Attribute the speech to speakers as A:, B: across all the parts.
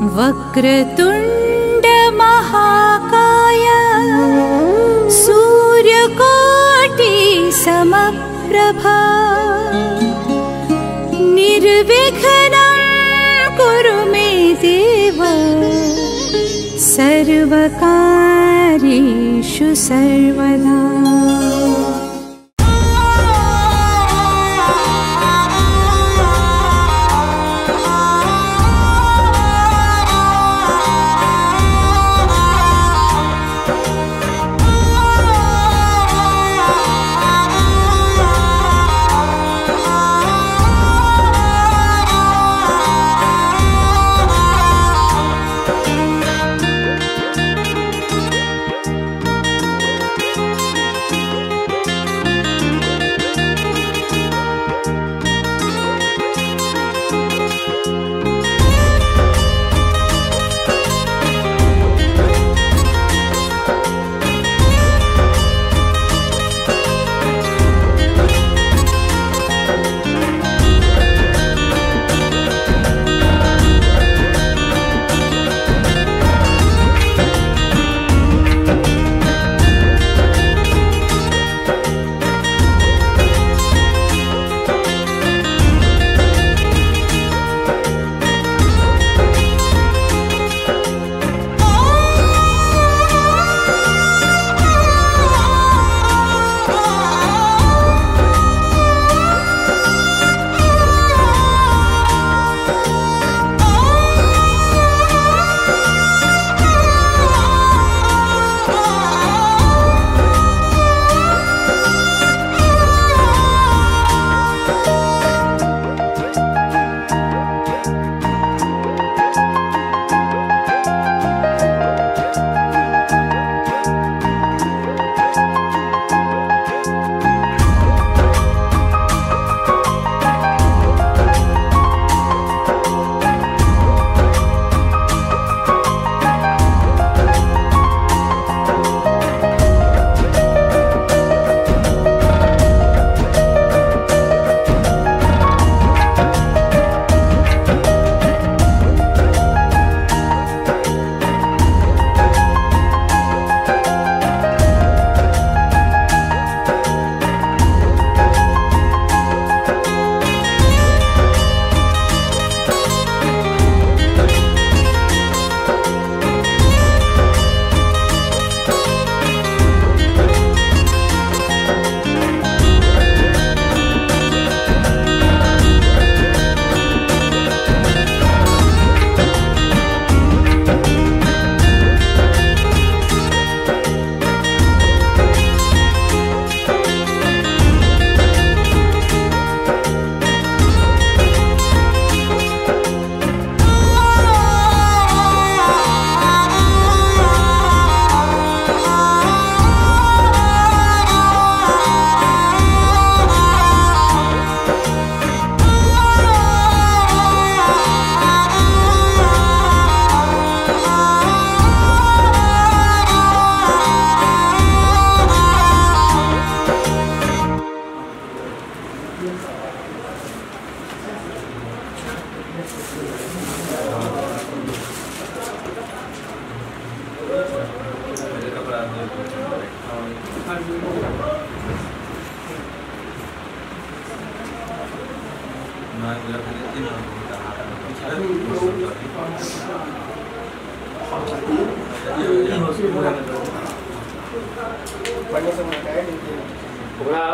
A: वक्रतुण्ड महाकाय सूर्यकोटि समप्रभा निर्विघ्नं कुरु मे देव सर्वकार्येषु सर्वदा।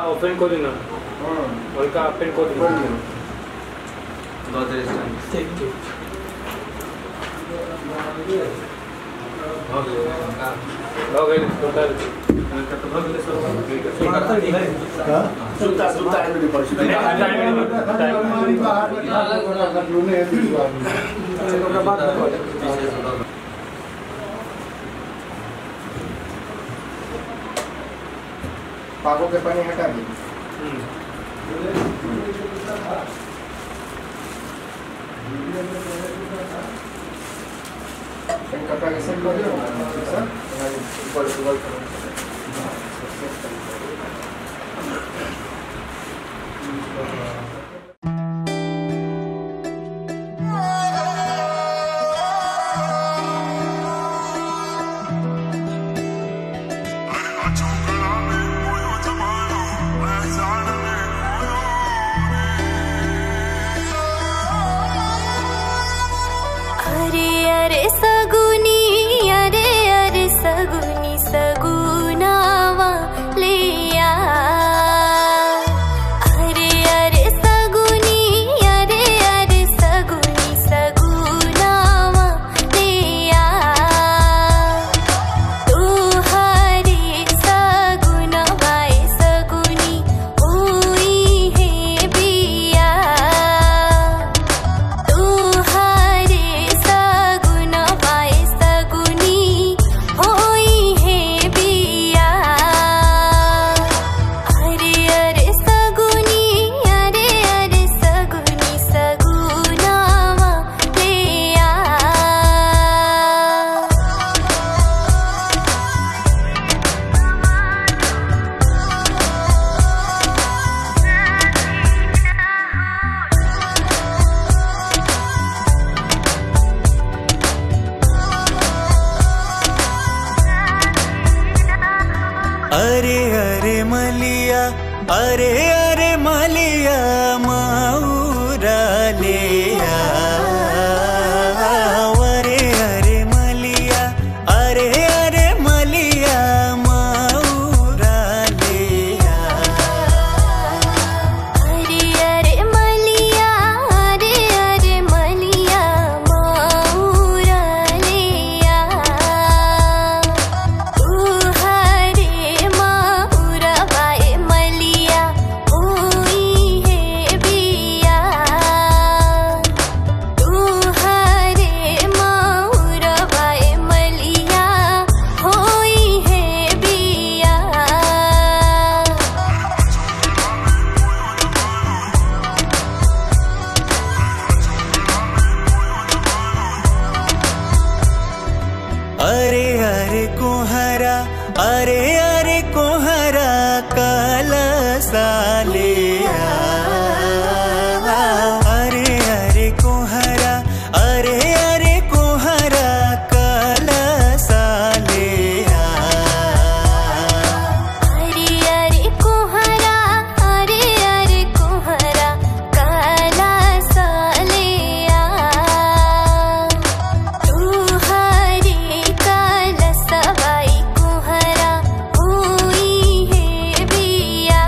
B: ओपन कर दिना हल्का ओपन कर दिना ठीक ठीक हो गई टोटल
C: पागों के पानी हटा दी। कपड़ा के सेट कर दियो सर ऊपर ऊपर करो।
A: अरे अरे सगुनी अरे अरे सगुनी सगुनावा ले आ। अरे अरे सगुनी अरे अरे सगुनी सगुनावा ले आ। तू हरे सगुनवाए सगुनी हुई है बिया। तू हरे सगुनवाए सगुनी होई है बिया। अरे अरे सगुनी अरे अरे सगुनी सगुनावा ले आ।
D: अरे अरे मलिया अरे अरे मलिया माउरा ले आ। अरे अरे मलिया अरे अरे मलिया माउरा ले आ।
A: अरे अरे मलिया अरे अरे मलिया माउरा ले आ। तू हरे माउरा बाए मलिया होई है बिया। तू हरे माउरा बाए मलिया होई है बिया।
D: अरे अरे कोहरा अरे अरे कोहरा काला साले आ। अरे अरे कोहरा अरे अरे कोहरा काला साले आ।
A: अरे अरे कोहरा अरे अरे कोहरा काला साले आ। तू हरे काला सवाई कोहरा हुई है बिया।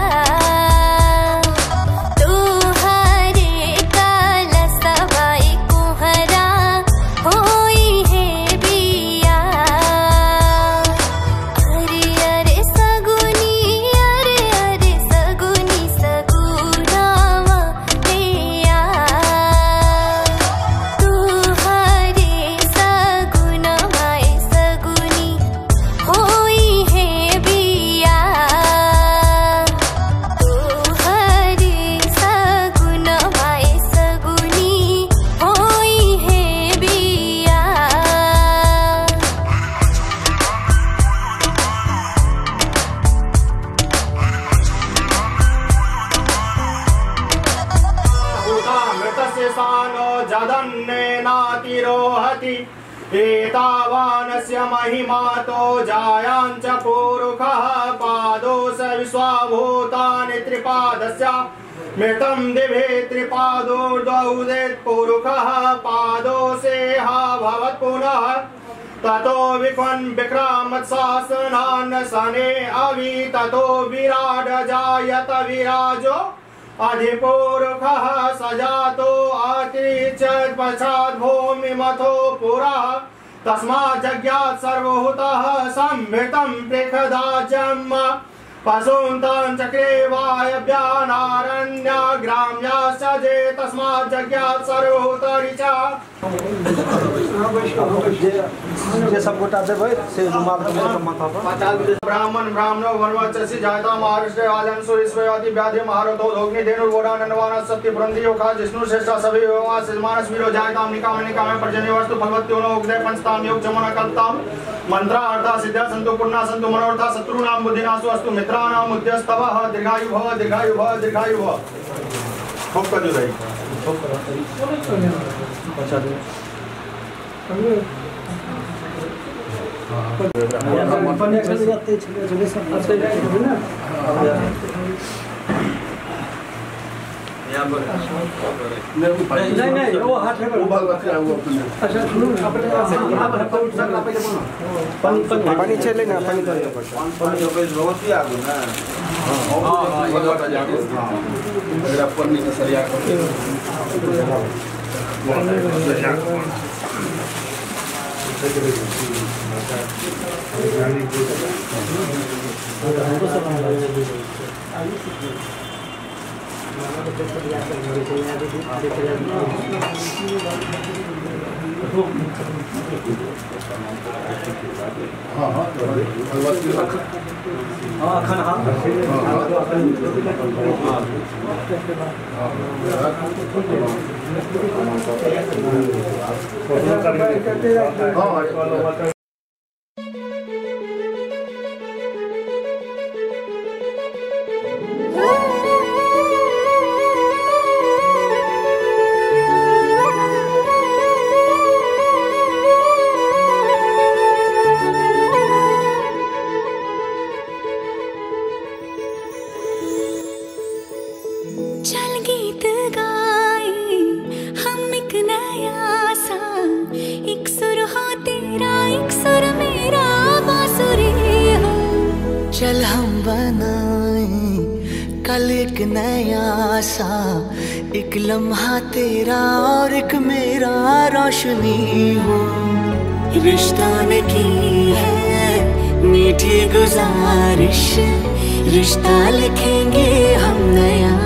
A: तू हरे काला सवाई कोहरा होई है बिया। अरे अरे सगुनी अरे अरे सगुनी सगुनावा ले आ। तू हरे सगुनवाए सगुनी होई है बिया। तू हरे सगुनवाए सगुनी होई है बिया।
E: मृतस्य सानो जदन्नेनातिरोहति एतावानस्य महिमातो जायाञ्च पूरुखः पादो स विश्वाभूतानि त्रिपादस्य मृतं दिभे त्रिपादोर्द्वौदेत् पुरुखः पादो सेहा भवत् पुनः ततो विक्वन् विक्रामत्शासनान् सने अवि ततो विराड जायत विराजो अधिपुरुखः स जातो अतिरिच्यत् पश्चात् भूमिमथो पुरः तस्मात् जज्ञात् सर्वहुतः संभृतं पृखदाजम् पशून् तान् चक्रे वायव्यानारण्या ग्राम्याश्च जे तस्मात् जज्ञात् सर्वहुतरिचा।
C: जे सब गोटा देबै से रुमाल के माथा पर।
E: ब्राह्मण ब्राह्मणो वनवचसि जायता महाराष्ट्र राजन सुरेश्वरादि व्याधि महारथो धोग्नि धेनुर्गोडानंदवान सत्य पुरंदी योखा जिष्णु श्रेष्ठ सभी विवाह मानस वीरो जायताम निकाम निकाम पर्जन्य वस्तु फलवत्यो नो उदय पंचताम योग जमुना कल्पताम मंत्रा अर्था सिद्धा सन्तु पूर्णा सन्तु मनोरथा शत्रूणाम बुद्धिनाशो अस्तु मित्राणाम उद्यस्तवः दीर्घायु भव दीर्घायु भव दीर्घायु भव। खूब कर दो भाई
C: पहुंचा दो। नहीं नहीं वो हाथ है वो भगवती है वो अपने। अच्छा सुनो अपने पानी
B: पानी चले ना पानी तो
C: पानी भगवती आगू ना। हां हां अगर पन्नी के सरिया कर
E: हाँ हाँ
B: हाँ खाना हाँ
E: हाँ।
A: चल गीत गाए हम एक नया सा, एक सुर हो तेरा एक सुर मेरा बांसुरी हो।
D: चल हम बनाए कल एक नया सा, एक लम्हा तेरा और एक मेरा रोशनी हो। रिश्तों ने की है मीठी गुजारिश, रिश्ता लिखेंगे हम नया।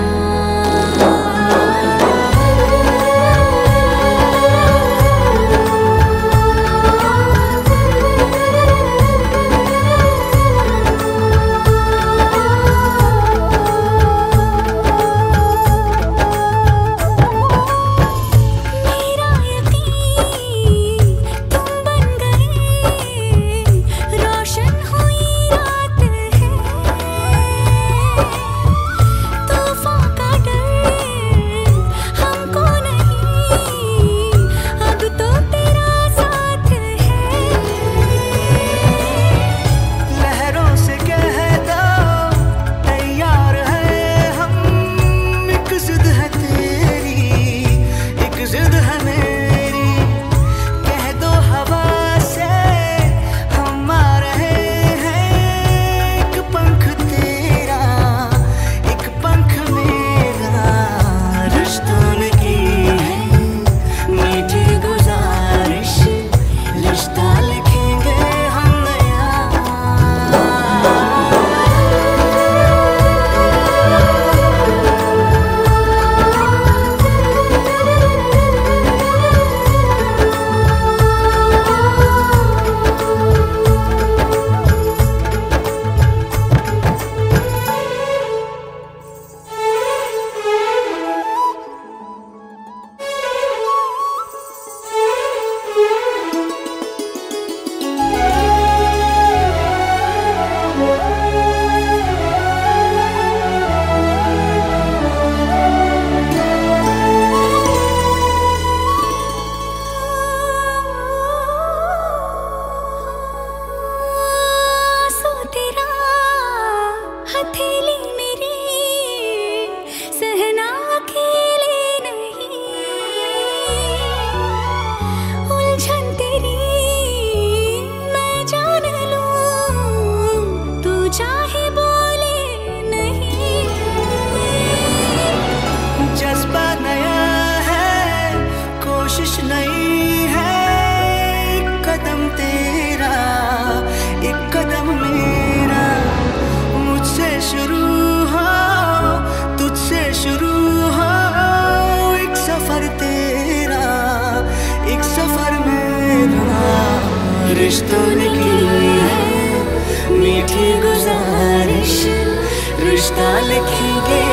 A: हथेली मेरी सहना अकेले नहीं, उलझन तेरी मैं जान लूं, तू चाहे बोले नहीं।
D: जज्बा नया है, कोशिश नई है, एक कदम तेरा एक कदम मेरा, मुझसे शुरू हो तुझसे शुरू हो, एक सफर तेरा एक सफर मेरा। रिश्तों ने की है मीठी गुजारिश, रिश्ता लिखेंगे